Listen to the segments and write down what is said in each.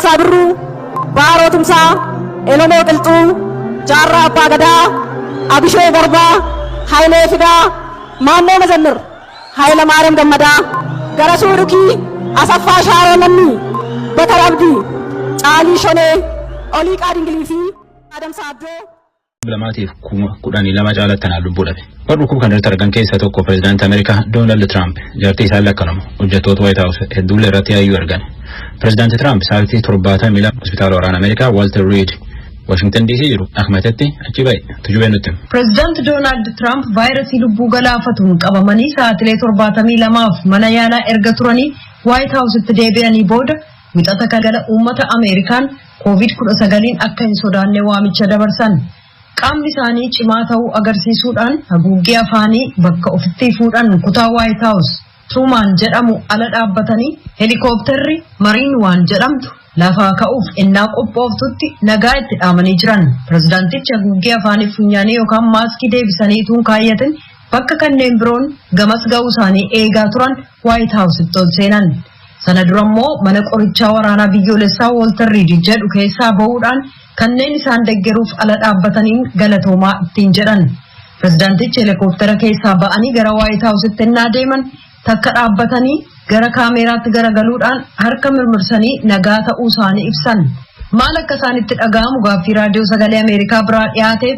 Raggaasaa Birruu, Baaroo Tumsaa, Elemoo Qilxuu, Jaarraa Abbaa Gadaa, Abishee Garbaa, Hayilee Fidaa, Maammoo Mazammir, Hayila Maariyaam Gammadaa, Garasuu Dhukii, Asaffaa Shaaroo Lammii, Bakar Abdii, Caalii Shonee, Oliiqaa Dingilii fi Adamsaa Abdoo. 2012 caalatti tanaan lubbuu dhabe. Warra dhukkuba kana irratti argan keessaa tokko pireezidaantii Ameerikaa Doonaald Tiraamp jaartii isaan lakkanama hojjettoota White House hedduullee irratti yaayyuu argan. Pireezidaantii Tiraamp sa'aatii 72 hospitaala waraana Ameerikaa Walter Reed Washington DC jiru akmatetti achi ba'e tujubee nutti. Pireezidaanti Doonaald Tiraamp vaayirasii lubbuu galaafatuun qabamanii sa'aatilee 72f mana yaalaa erga turanii White House'tti deebi'anii booda Wixata galgala uummata Ameerikaan Covid-19 akka hin sodaanne waamicha dabarsan. Qaamni isaanii cimaa ta'uu agarsiisuudhaan haguuggee afaanii bakka ofitti fuudhan kutaa White House Truman jedhamu ala dhaabbatanii helikoophterri Marine One jedhamtu lafaa ka'uuf ennaa qophooftutti nagaa itti dhaamanii jiran. Pireezidaantichi haguuggee afaanii funyaanii yookaan maaskii deebisanii utuu hin kaayyatin bakka kanneen biroon gamas ga'uu isaanii eegaa turan White House'tti ol seenan. Sana dura immoo mana qorichaa waraanaa biyyoolessaa Walter Reed jedhu keessaa ba'uudhaan kanneen isaan deggeruuf ala dhaabbataniin galatoomaa ittiin jedhan. Pireezidaantichi helikooftera keessaa ba'anii gara White House'tti ennaa deeman takka dhaabbatanii gara kaameeraatti garagaluudhaan harka mirmirsanii nagaa ta'uu isaanii ibsan. Maal akka isaanitti dhaga'amu gaaffii raadiyoo Sagalee Ameerikaa biraa dhiyaateef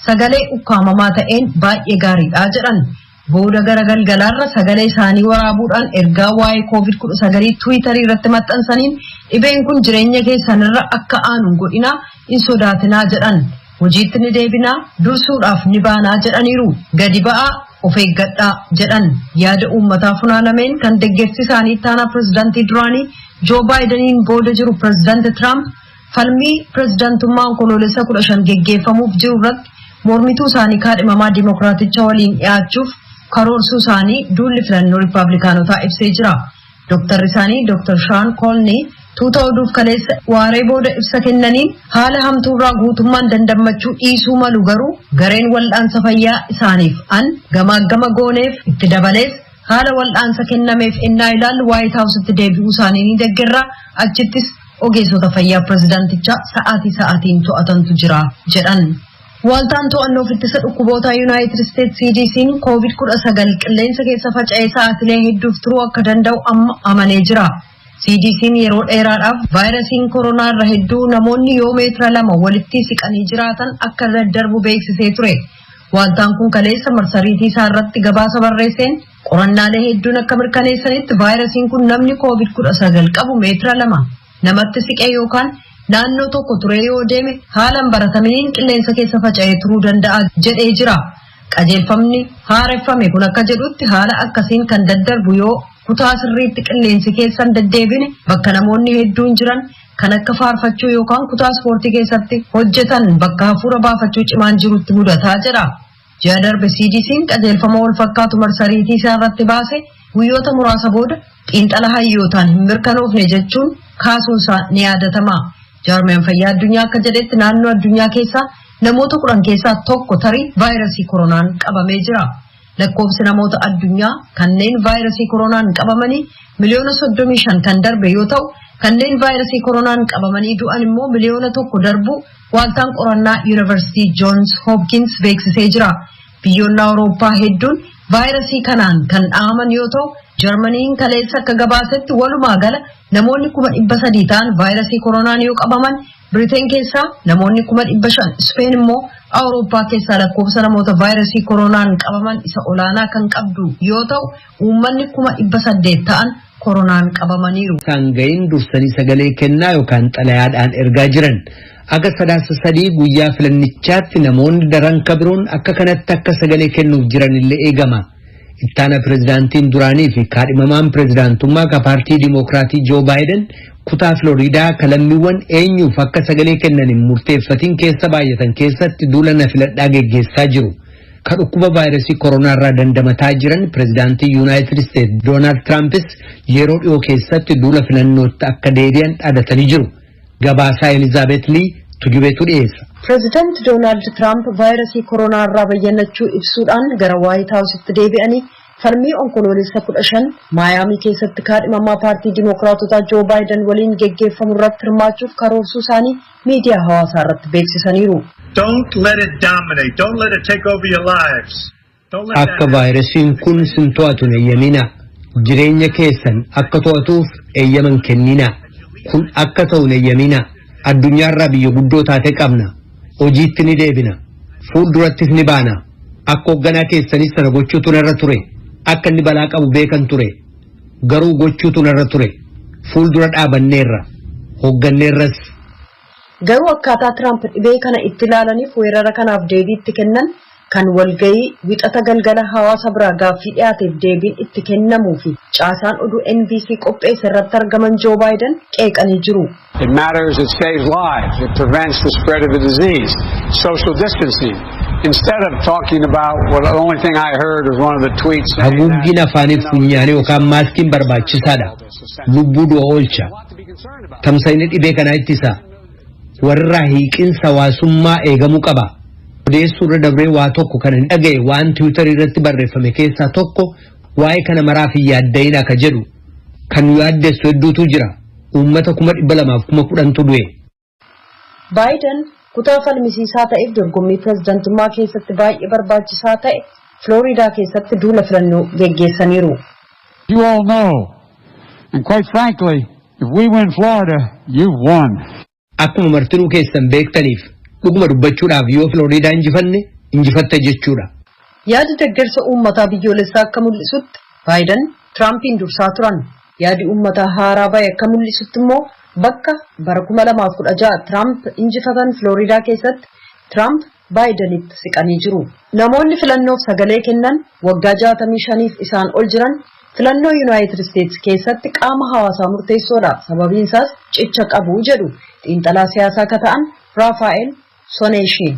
sagalee ukkaamamaa ta'een baay'ee gaariidha jedhan. Booda gara galgalaarra sagalee isaanii waraabuudhaan ergaa waa'ee Covid-19 Tiwiitarii irratti maxxansaniin dhibeen kun jireenya keessanirra akka aanu hin godhinaa, hin sodaatinaa jedhan. Hojiitti ni deebinaa, dursuudhaaf ni baanaa jedhaniiru. Gadi ba'aa, of eeggadhaa jedhan. Yaada uummataa funaanameen kan deggersi isaanii ittaanaa pirezidaantii duraanii Joo Baayidaniin booda jiru pirezidaanti Tiraamp falmii pirezidaantummaa Onkoloolessa 15 geggeeffamuuf jiru irratti mormituu isaanii kaadhimamaa Dimookiraaticha waliin dhiyaachuuf karoorsuu isaanii duulli filannoo Riippaabilikaanotaa ibsee jira. Dooktarri isaanii Dooktar Shaan Koolnii tuuta oduuf kaleessa waaree booda ibsa kennaniin haala hamtuurraa guutummaan dandammachuu dhiisuu malu, garuu gareen wal'aansa fayyaa isaaniif an gamaaggama gooneef itti dabalees haala wal'aansa kennameef ennaa ilaallu White House'tti deebi'uu isaanii ni deggerra, achittis ogeessota fayyaa pirezidaantichaa sa'aatii sa'aatiin to'atantu jira jedhan. Waaltaan to'annoof ittisa dhukkuboota Yuunaayitid Isteets CDC'n Covid-19 qilleensa keessa faca'ee sa'aatilee hedduuf turuu akka danda'u amma amanee jira. CDC'n yeroo dheeraadhaaf vaayirasiin koronaa irra hedduu namoonni yoo meetira 2 walitti siqanii jiraatan akka daddarbu beeksisee ture. Waaltaan kun kaleessa marsariitii isaa irratti gabaasa barreesseen qorannaalee hedduun akka mirkaneessanitti vaayirasiin kun namni Covid-19 qabu meetira 2 namatti siqee yookaan naannoo tokko turee yoo deeme haalaan barataminiin qilleensa keessa faca'ee turuu danda'a jedhee jira. Qajeelfamni haareffame kun akka jedhutti haala akkasiin kan daddarbu yoo kutaa sirriitti qilleensi keessan deddeebine, bakka namoonni hedduun jiran kan akka faarfachuu yookaan kutaa ispoortii keessatti hojjetan bakka hafuura baafachuu cimaan jirutti mudataa jedha. Ji'a darbe CDC'n qajeelfama wal fakkaatu marsariitii isaa irratti baase guyyoota muraasa booda xiinxala hayyootaan hin mirkanoofne jechuun kaasuun isaa ni yaadatama. Jaarmiyaan fayyaa addunyaa akka jedhetti naannoo addunyaa keessaa namoota 10 keessaa tokko tarii vaayirasii koronaan qabamee jira. Lakkoofsi namoota addunyaa kanneen vaayirasii koronaan qabamanii miliyoona 35 kan darbe yoo ta'u, kanneen vaayirasii koronaan qabamanii du'an immoo miliyoona 1 darbu waaltaan qorannaa Yuunivarsiitii Johns Hopkins beeksisee jira. Biyyoonni Awurooppaa hedduun vaayirasii kanaan kan dhahaman yoo ta'u, Jarmaniin kaleessa akka gabaasetti walumaa gala namoonni 300,000 ta'an vaayirasii koronaan yoo qabaman, Biriteen keessaa namoonni 500,000, Ispeen immoo Awurooppaa keessaa lakkoofsa namoota vaayirasii koronaan qabaman isa olaanaa kan qabdu yoo ta'u, uummanni 800,000 ta'an koronaan qabamaniiru. Isaan ga'iin dursanii sagalee kennaa yookaan xalayaadhaan ergaa jiran. Aga Sadaasa 3 guyyaa filannichaatti namoonni daran kabiroon akka kanatti akka sagalee kennuuf jiran illee eegama. Ittaana pirezidaantiin duraanii fi kaadhimamaan pirezidaantummaa ka paartii Dimookiraatii Joo Baayiden kutaa Filooriidaa ka lammiiwwan eenyuuf akka sagalee kennan hin murteeffatin keessa baay'atan keessatti duula na filadhaa geggeessaa jiru. Ka dhukkuba vaayirasii koronaa irraa dandamataa jiran pirezidaantii Yuunaayitid Isteetsi Doonaald Tiraampis yeroo dhiyoo keessatti duula filannootti akka deebi'an dhaadatanii jiru. Gabaasaa Elizaabeet Lii Tujubeetu dhiyeessa. Pireezidaanti Doonaald Tiraamp vaayirasii koronaa irraa bayyanachuu ibsuudhaan gara Waayit Haawusitti deebi'anii Falmii Onkoloolessa 15 Maayaamii keessatti kaadhimamaa paartii Dimookiraatotaa Joo Baayiden waliin geggeeffamu irratti hirmaachuuf karoorsuu isaanii miidiyaa hawaasaa irratti beeksisaniiru. Don't let it dominate. Don't let it take over your lives. Don't let Akka that vaayirasiin kun sin to'atu hin eeyyaminaa. Jireenya keessan akka to'atuuf eeyyama hin kenninaa. Kun akka ta'u hin eeyyaminaa. Addunyaarraa biyya guddoo taate qabna. Hojiitti ni deebina. Fuuldurattis ni baana. Akka hoogganaa keessanis sana gochuutu narra ture. Akka inni balaa qabu beekan ture. Garuu gochuutu narra ture. Fuuldura dhaabanneerra. Hoogganneerras. Garuu akkaataa Tiraamp dhibee kana itti ilaalaniif weerara kanaaf deebii itti kennan kan walgahii Wixata galgala hawaasa biraa gaaffii dhiyaateef deebiin itti kennamuu fi caasaan oduu NBC qopheesse irratti argaman Joo Baayiden qeeqanii jiru. It matters, it saves lives, it prevents the spread of the disease. Social distancing. Instead of talking about what the only thing I heard was one of the tweets saying Haguuggiin afaaniif funyaanii yookaan maaskiin barbaachisaadha. Lubbuu du'a oolcha. Tamsa'inni dhibee kanaa ittisa. Warra hiiqinsa hawaasummaa eegamuu qaba. Odeessuu irra dabree waa tokko kan hin dhagaye waan Tiwiitarii irratti barreeffame keessaa tokko waa'ee kana maraaf hin yaadda'in akka jedhu kan nu yaaddessu hedduutu jira. Uummata 210,000tu du'e. Baayiden kutaa falmisiisaa ta'eef dorgommii pirezidantummaa keessatti baay'ee barbaachisaa ta'e Filooriidaa keessatti duula filannoo geggeessaniiru. You all know, and quite frankly, if we win Florida, you've won. Akkuma martinuu keessan beektaniif dhuguma dubbachuudhaaf yoo Filooriidaa injifanne injifatte jechuudha. Yaadi deeggarsa uummataa biyyoolessaa akka mul'isutti Baayiden Tiraampiin dursaa turan. Yaadi uummataa haaraa bahe akka mul'isutti immoo bakka bara 2016 Tiraamp injifatan Filooriidaa keessatti Tiraamp Baayidenitti siqanii jiru. Namoonni filannoof sagalee kennan waggaa 65f isaan ol jiran filannoo Yuunaayitid Isteetsi keessatti qaama hawaasaa murteessoodha. Sababiin isaas cicha qabu jedhu xiinxalaa siyaasaa akka ta'an Raafaa'el Soneeshiin.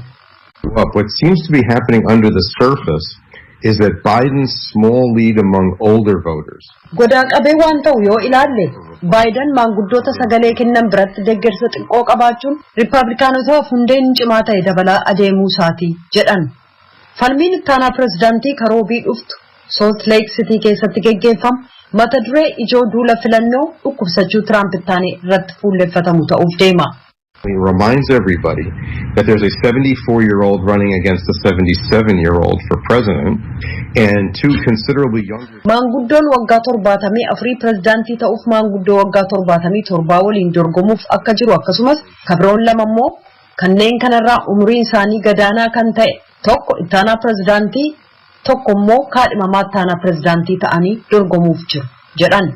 What seems to be happening under the surface is that Biden's small lead among older voters Godaa qabee waan ta'u yoo ilaalle, Baayiden maanguddoota sagalee kennan biratti deeggarsa xiqqoo qabaachuun Riippaabilikaanotaaf hundeen cimaa ta'e dabalaa adeemuu isaati jedhan. Falmiin ittaanaa pirezidaantii karoobii dhuftu Salt Lake City keessatti geggeeffamu mata duree ijoo duula filannoo dhukkubsachuu Tiraamp ittaanee irratti fuulleffatamu ta'uuf deema. It reminds everybody that there's a 74-year-old running against a 77-year-old for president and two considerably younger. Maanguddoon waggaa 74 pirezidaantii ta'uuf maanguddoo waggaa 77 waliin dorgomuuf akka jiru, akkasumas kabiroon lama immoo kanneen kanarraa umriin isaanii gadaanaa kan ta'e tokko ittaanaa pirezidaantii, tokko immoo kaadhimamaa ittaanaa pirezidaantii ta'anii dorgomuuf jiru jedhan.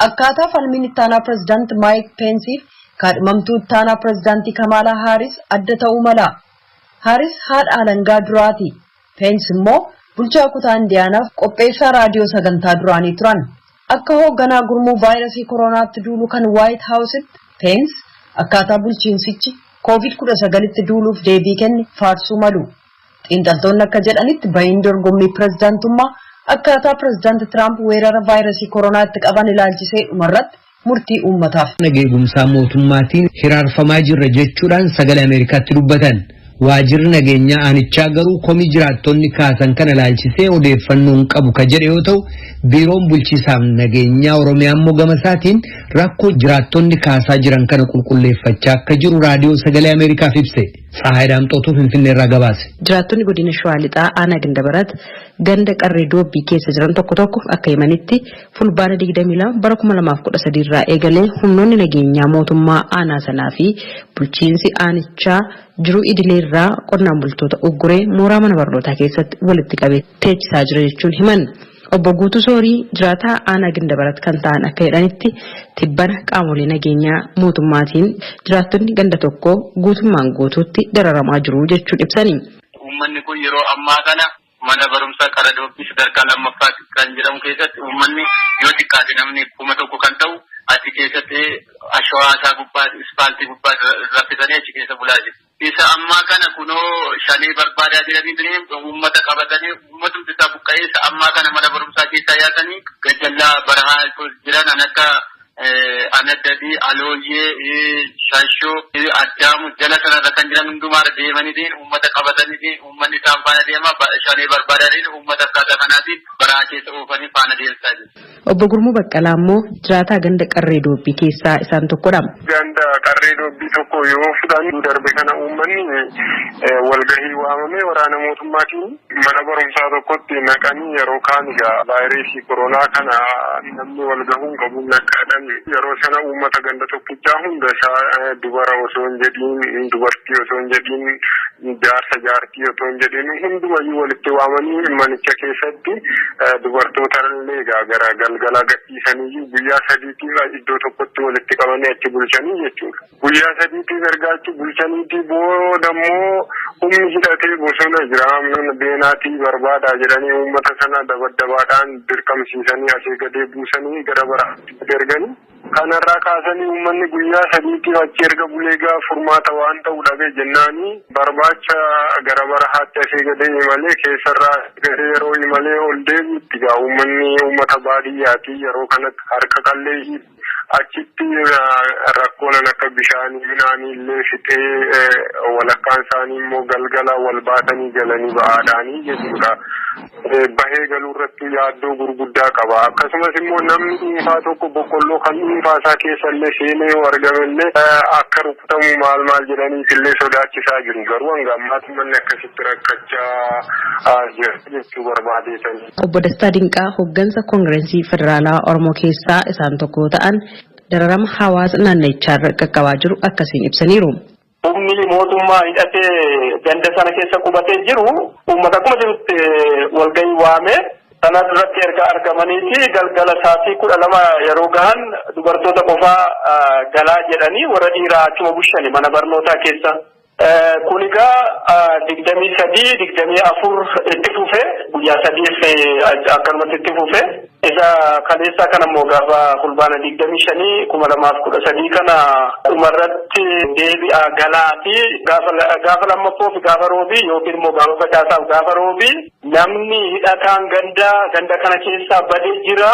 Akkaataa falmiin ittaanaa pirezidaantii Maayik Peensiif kaadhimamtuu ittaanaa pirezidaantii Kamaalaa Haaris adda ta'uu mala. Haaris haadha alangaa duraati. Peens immoo bulchaa kutaa Indiyaanaaf qopheessaa raadiyoo sagantaa duraanii turan. Akka hoogganaa gurmuu vaayirasii kooronaatti duulu kan Waayit Haawusitti, Peens akkaataa bulchiinsichi Koovid-19tti duuluuf deebii kenne faarsuu malu. Xiinxaltoonni akka jedhanitti, bahiin dorgommii pirezidaantummaa akkaataa pirezidaanti Tiraamp weerara vaayirasii kooronaatti qaban ilaalchisee dhumarratti murtii uummataaf. Nageegumsaa mootummaatiin hiraarfamaa jirra jechuudhaan Sagalee Ameerikaatti dubbatan. Waajirri nageenyaa aanichaa garuu komii jiraattonni kaasan kana ilaalchisee odeeffannoo hin qabu ka jedhe yoo ta'u, biiroon bulchiisaaf nageenyaa Oromiyaa immoo gama isaatiin rakkoo jiraattonni kaasaa jiran kana qulqulleeffachaa akka jiru raadiyoo Sagalee Ameerikaaf ibse. Tsahaay Daamxootuu Finfinnee irraa gabaase. Jiraattonni godina Shawaa Lixaa aanaa Gindabarat ganda Qarree Doobbii keessa jiran tokko tokko akka himanitti, Fulbaana 22 bara 2013 irraa eegalee humnoonni nageenyaa mootummaa aanaa sanaa fi bulchiinsi aanichaa jiruu idilee irraa qonnaan bultoota ugguree mooraa mana barnootaa keessatti walitti qabee teechisaa jira jechuun himan. Obbo Guutuu Soorii jiraataa aanaa Gindabarat kan ta'an akka jedhanitti, tibbana qaamolee nageenyaa mootummaatiin jiraattonni ganda tokko guutummaan guutuutti dararamaa jiru jechuun ibsani. Uummanni kun yeroo ammaa kana mana barumsaa Qaradoobbii sadarkaa lammaffaa kan jedhamu keessatti uummanni yoo xiqqaate namni 1000 kan ta'u achi keessatti ashawaa isaa gubbaa, ispaaltii gubbaa raffisanii achi keessa bulaa jiru. Isa ammaa kana kunoo shanee barbaadaa jiranii uummata qabatanii uummatumti isaa buqqa'ee isa ammaa kana mana barumsaa keessaa yaasanii gajjallaa barahaa jiran an akka Anaddadii, Alooyyee, Shashoo, Addaamu jala sanarra kan jiran hundumaarra deemaniitiin uummata qabataniitiin uummanni isaan faana deema shanee barbaadaniin uummata akkaataa kanaatiin baraa keessa oofanii faana deemsaa jiru. Obbo Gurmuu Baqqalaa immoo jiraataa ganda Qarree Doobbii keessaa isaan tokkodha. Ganda Qarree Doobbii tokko yoo fudhan darbe kana uummanni walgahii waamamee waraana mootummaatiin mana barumsaa tokkotti naqanii yeroo kaan egaa vaayirasii koronaa kana namni walgahuu hin qabu naqaadhaan yeroo sana uummata ganda tokkichaa hunda isaa dubara osoo hin jedhiin dubartii osoo hin jedhiin jaarsa jaartii otoo hin jedhin hundumayyuu walitti waamanii manicha keessatti dubartoota illee egaa gara galgalaa gadhiisanii guyyaa sadiitiif iddoo tokkotti walitti qabanii achi bulchanii jechuudha. Guyyaa sadiitiif erga achi bulchaniitii booda immoo humni hidhatee bosona jira beenaatii barbaadaa jedhanii uummata sana dabaddabaadhaan dirqamsiisanii asii gadee buusanii gara baraatti erganii. Kanarraa kaasanii uummanni guyyaa sadiitiif achi erga bulee gaa furmaata waan ta'u dhabe jennaanii barbaacha gara barahaatti asii gadee imalee keessarraa gadee yeroo imalee ol deebiitti gaa uummanni uummata baadiyyaati yeroo kanatti harka qalleeyyii achitti rakkoonan akka bishaanii midhaanii illee fixee walakkaan isaanii immoo galgala wal baatanii galanii ba'aadhaanii jechuudha. Bahee galuu irratti yaaddoo gurguddaa qaba. Akkasumas immoo namni dhuunfaa tokko boqqolloo kan dhuunfaa isaa keessa illee seenee yoo argame illee akka rukutamu maal maal jedhaniif illee sodaachisaa jiru. Garuu hanga ammaatti manni akkasitti rakkachaa jira jechuu barbaadeetani. Obbo Dastaa Dinqaa hooggansa Koongirensii Federaalaa Oromoo keessaa isaan tokko ta'an dararama hawaasa naannichaarra qaqqabaa jiru akkasiin ibsaniiru. Humni mootummaa hidhatee ganda sana keessa qubatee jiru uummata akkuma jirutti walgahii waamee sana duratti erga argamaniiti galgala sa'aatii 12 yeroo gahan dubartoota qofaa galaa jedhanii warra dhiiraa achuma bushani mana barnootaa keessa. Kun egaa 23, 24 itti fufe, guyyaa sadiif akkanumatti itti fufe. Isa kaleessaa kana immoo gaafa Fulbaana 25, 2013 kana dhumarratti deebi'a galaa fi gaafa lammaffoo fi gaafa roobii yookiin immoo gaafa facaasaaf gaafa roobii namni hidhataan ganda kana keessaa badee jira.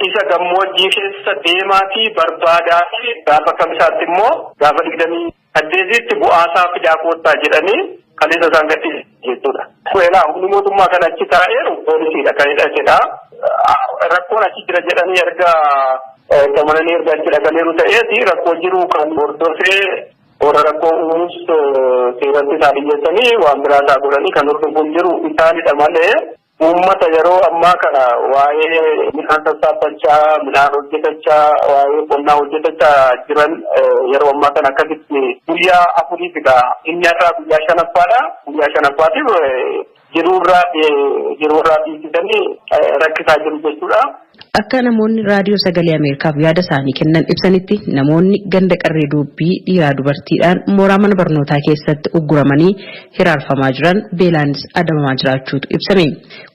Isa gammoojjii keessa deemaatii barbaadaa fi gaafa kamisaatti immoo gaafa 28tti bu'aasaa fidaa koottaa jedhanii kaleessa isaan gadhiisan jechuudha. Eelaa humni mootummaa kan achi taa'eeru poolisiidha kan hidhatedha. Rakkoon achi jira jedhanii erga qamananii erga achi dhaqaniiru ta'eeti rakkoo jiru kan hordofee warra rakkoo uumuus seeratti isaa dhiyyeessanii waan biraa isaa godhanii kan hordofuun jiru isaanidha malee uummata yeroo ammaa kana waa'ee midhaan sassaabbachaa, midhaan hojjetachaa, waa'ee qonnaa hojjetachaa jiran yeroo ammaa kana akkasitti guyyaa afuriif egaa inni har'aa guyyaa shanaffaadha. Guyyaa shanaffaatiif jiruurraa dhiisisanii rakkisaa jiru jechuudha. Akka namoonni raadiyoo sagalee Ameerikaaf yaada isaanii kennan ibsanitti namoonni ganda Qarree Doobbii dhiiraa dubartiidhaan mooraa mana barnootaa keessatti ugguramanii hiraarfamaa jiran beelaanis adabamaa jiraachuutu ibsame.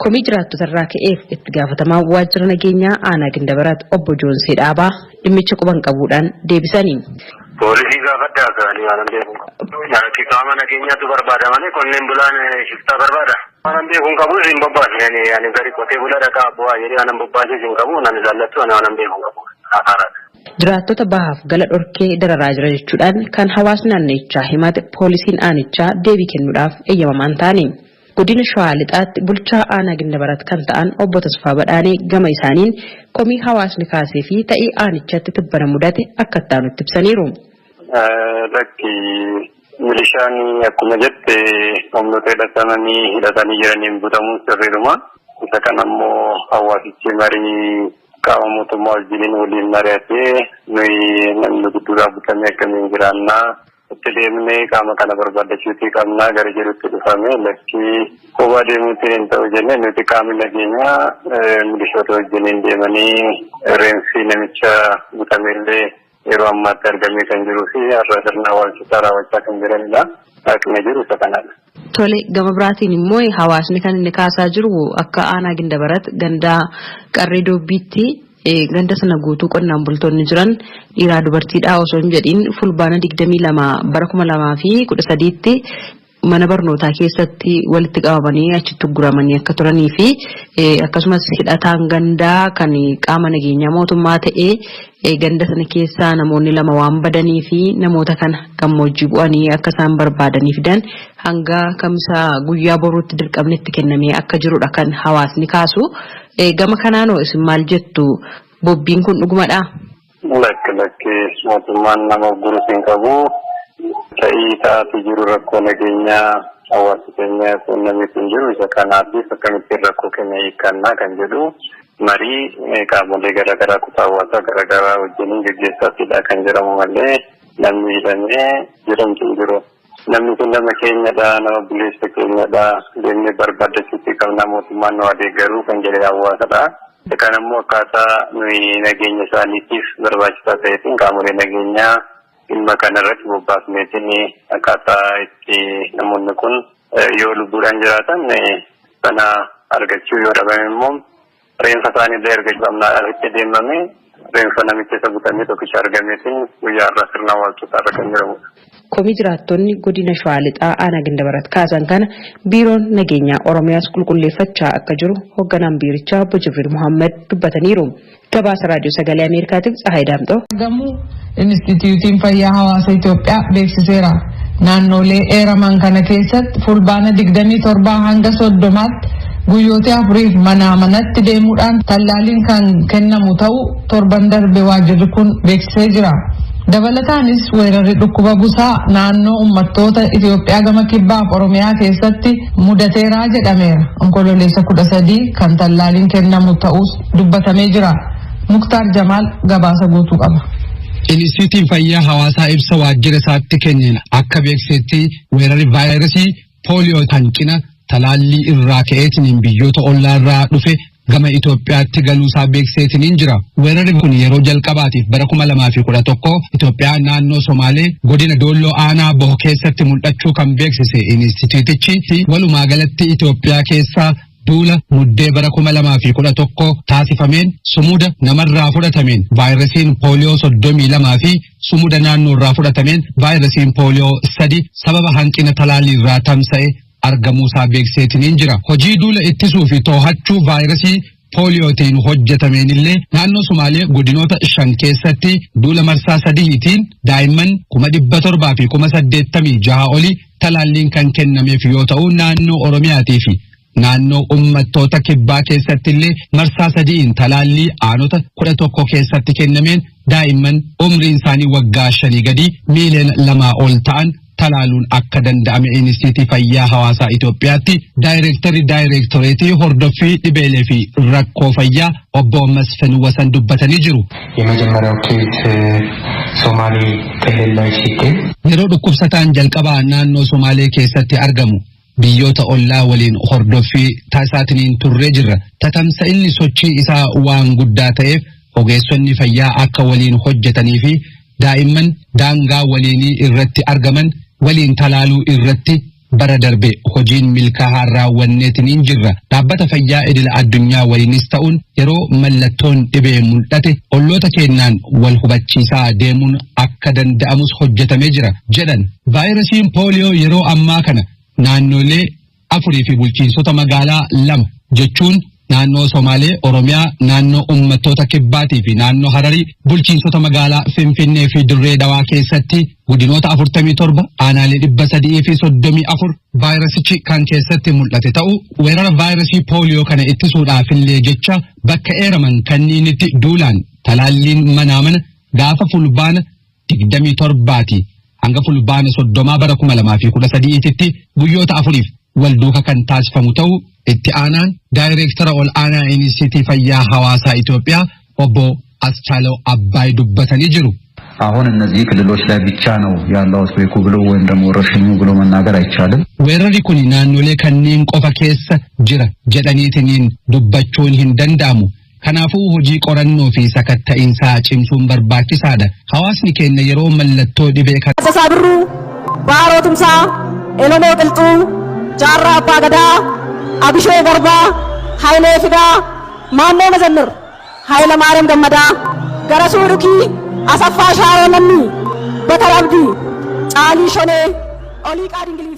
Komii jiraattotarraa ka'eef itti gaafatamaa waajjira nageenyaa aanaa Gindabarat obbo Joonsee Dhaabaa dhimmicha quban qabuudhaan deebisanii. Poolisii gaafadhaa gaarii waan hin beeku. Qaama nageenyaatu barbaada malee qonneen bulaan shiftaa barbaada. Waan beeku hin qabu isin bobbaase ani gadi qotee bulaa dhaqaa bu'aa jedhee waan bobbaase isin qabu nan jaallattu ani waan beeku hin qabu. Jiraattota bahaaf gala dhorkee dararaa jira jechuudhaan kan hawaasni naannichaa himate poolisiin aanichaa deebii kennuudhaaf eeyyamamaan ta'ani. Godina Shawaa Lixaatti bulchaa aanaa Gindabarat kan ta'an obbo Tasfaa Badhaanee gama isaaniin komii hawaasni kaasee fi ta'ii aanichatti tibbana mudate akka itti ibsaniiru. Lakki milishaan akkuma jette humnoota hidhatanii jiraniin butamuun sirriidhuma. Isa kana immoo hawaasichi marii qaama mootummaa wajjiniin waliin mari'atee nuyi namni gudduudhaa butamee akkamiin jiraannaa itti deemnee qaama kana barbaaddachuutii qabnaa gara jedhutti dhufame lakki kophaa deemuutiin hin ta'u jennee nuti qaamni nageenyaa milishoota wajjiniin deemanii reensi namicha butameellee yeroo ammaatti argamee kan jiruu fi har'a sirna awwaalchisaa raawwachaa kan jiranidha. Haqni jiru isa kanadha. Tole gama biraatiin immoo hawaasni kan inni kaasaa jiru akka aanaa Gindabarat ganda Qarree Doobbiitti ganda sana guutuu qonnaan bultoonni jiran dhiiraa dubartiidhaa osoo hin jedhiin fulbaana 22 bara 2013tti Mana barnootaa keessatti walitti qabamanii achitti guramanii akka turanii fi akkasumas hidhataan gandaa kan qaama nageenyaa mootummaa ta'ee ganda sana keessaa namoonni lama waan badanii fi namoota kana gammoojjii bu'anii akka isaan barbaadanii fidan hanga kamisa guyyaa boruutti dirqamni itti kennamee akka jirudha kan hawaasni kaasu. Gama kanaanoo isin maal jettu, bobbiin kun dhugumadhaa? Lakki, lakki, mootummaan nama gurus hin qabu. Ta'ii ta'aatu jiru, rakkoo nageenyaa hawaasa keenya quunnamiitu hin jiru. Isa kanaatiif akkamittiin rakkoo keenya hiikkannaa kan jedhu marii qaamolee garaagaraa, kutaa hawaasaa garaagaraa wajjiniin gaggeessaatiidha kan jedhamu malee namni hidhamee jedhamtu hin jiru. Namni kun nama keenyadha, nama buleessa keenyadha, deemnee barbaaddachuutti qabna, mootummaan nu adeeggaruu kan jedhe hawaasadha. Kan ammoo akkaataa nuyi nageenya isaaniitiif barbaachisaa ta'eetiin qaamolee nageenyaa dhimma kanarratti bobbaasneetiin akkaataa itti namoonni kun yoo lubbuudhaan jiraatan sana argachuu, yoo dhabame immoo reenfa isaaniillee argachuu qabna itti deemame, reenfa namicha isa butamee tokkicha argameetiin guyyaa har'aa sirna awwaalchotaa irra kan jiramudha. Komii jiraattonni godina Shawaa Lixaa aanaa Gindabarat kaasan kana Biiroon Nageenyaa Oromiyaas qulqulleeffachaa akka jiru hoogganaan biirichaa obbo Jibriil Muhammad dubbataniiru. Gabaasa Raadiyoo Sagalee Ameerikaatiif Tsahaay Daamxoo. Argamuu Inistituutiin Fayyaa Hawaasa Itoophiyaa beeksiseera. Naannolee eeraman kana keessatti Fulbaana 27 hanga 30tti guyyoota 4f manaa manatti deemuudhaan tallaaliin kan kennamu ta'uu torban darbe waajirri kun beeksisee jira. Dabalataanis weerarri dhukkuba busaa naannoo uummattoota Itoophiyaa gama kibbaaf Oromiyaa keessatti mudateeraa jedhameera. Onkololeessa 13 kan tallaaliin kennamu ta'us dubbatamee jira. Muktaar Jamaal gabaasa guutuu qaba. Inistituutiin Fayyaa Hawaasaa ibsa waajjira isaatti kenneen akka beeksisetti, weerarri vaayirasii pooliyoo hanqina talaallii irraa ka'eetiniin biyyoota ollaa irraa dhufe gama Itoophiyaatti galuusaa beeksiseetiniin jira. Weerarri kun yeroo jalqabaatiif bara 2011 Itoophiyaa naannoo Somaalee godina Doolloo aanaa Boho keessatti mul'achuu kan beeksise inistituutichi, walumaa galatti Itoophiyaa keessaa duula Muddee bara 2011 taasifameen sumuda namarraa fudhatameen vaayirasiin pooliyoo 32 fi sumuda naannoorraa fudhatameen vaayirasiin pooliyoo 3 sababa hanqina talaallii irraa tamsa'e argamuusaa beeksiseetiniin jira. Hojii duula ittisuu fi to'achuu vaayirasii pooliyootiin hojjetameen illee naannoo Sumaalee godinoota 5 keessatti duula marsaa sadiitiin daa'imman 786,000 olii talaalliin kan kennameef yoo ta'u, naannoo Oromiyaatii fi naannoo uummattoota kibbaa keessatti illee marsaa sadiin talaallii aanota 11 keessatti kennameen daa'imman umriin isaanii waggaa 5 gadii miiliyoona 2 ol ta'an talaaluun akka danda'ame Inistiitii Fayyaa Hawaasaa Itoophiyaatti daayireektarri daayireektoreetii hordoffii dhibeelee fi rakkoo fayyaa obbo Masfin Wasan dubbatanii jiru. የመጀመሪያው ኬዝ ሶማሌ ክልል ላይ ሲገኝ Yeroo dhukkubsataan jalqabaa naannoo Somaalee keessatti argamu biyyoota ollaa waliin hordoffii taasisaatiin turree jirra. Tatamsa'inni sochii isaa waan guddaa ta'eef ogeessonni fayyaa akka waliin hojjetanii fi daa'imman daangaa waliinii irratti argaman waliin talaaluu irratti bara darbe hojiin milkaa'aa raawwanneetiniin jirra. Dhaabbata Fayyaa Idila Addunyaa waliinis ta'uun yeroo mallattoon dhibee mul'ate olloota keenyaan wal hubachiisaa deemuun akka danda'amus hojjetamee jira jedhan. Vaayirasiin pooliyoo yeroo ammaa kana naannolee afurii fi bulchiinsota magaalaa lama jechuun naannoo Somaalee, Oromiyaa, naannoo uummattoota Kibbaatii fi naannoo Hararii, bulchiinsota magaalaa Finfinnee fi Dirree Dawaa keessatti godinoota 47, aanaalee 334 vaayirasichi kan keessatti mul'ate ta'u, weerara vaayirasii pooliyoo kana ittisuudhaafillee jecha bakka eeraman kanniinitti duulaan talaalliin manaa mana gaafa Fulbaana 27ti hanga Fulbaana 30 bara 2013tti guyyoota 4f wal duuka kan taasifamu ta'u itti aanaan daayireektara ol aanaa Inistiitii Fayyaa Hawaasaa Itoophiyaa obbo Aschaለው Abbaay dubbatanii jiru. አሁን እነዚህ ክልሎች ላይ ብቻ ነው ያለው አውትብሬኩ ብሎ ወይም ደግሞ ወረርሽኙ ብሎ መናገር አይቻልም። Weerarri kun naannolee kanneen qofa keessa jira jedhaniitiniin dubbachuun hin danda'amu. Kanaafuu hojii qorannoo fi sakatta'iinsaa cimsuun barbaachisaadha. Hawaasni keenya yeroo mallattoo dhibee kana Taaddasaa Birruu, Baaroo Tumsaa, Elamoo Qilxuu, Jaarraa Abbaa Gadaa, Abishee Garbaa, Hayilee Fidaa, Maannoo Mazammir, Hayila Maariyaam Gammadaa, Garasuu Dhukii, Asaffaa Shaaroo Lammii, Batar Abdii, Caalii Shonee, Oliiqaa Dingilii.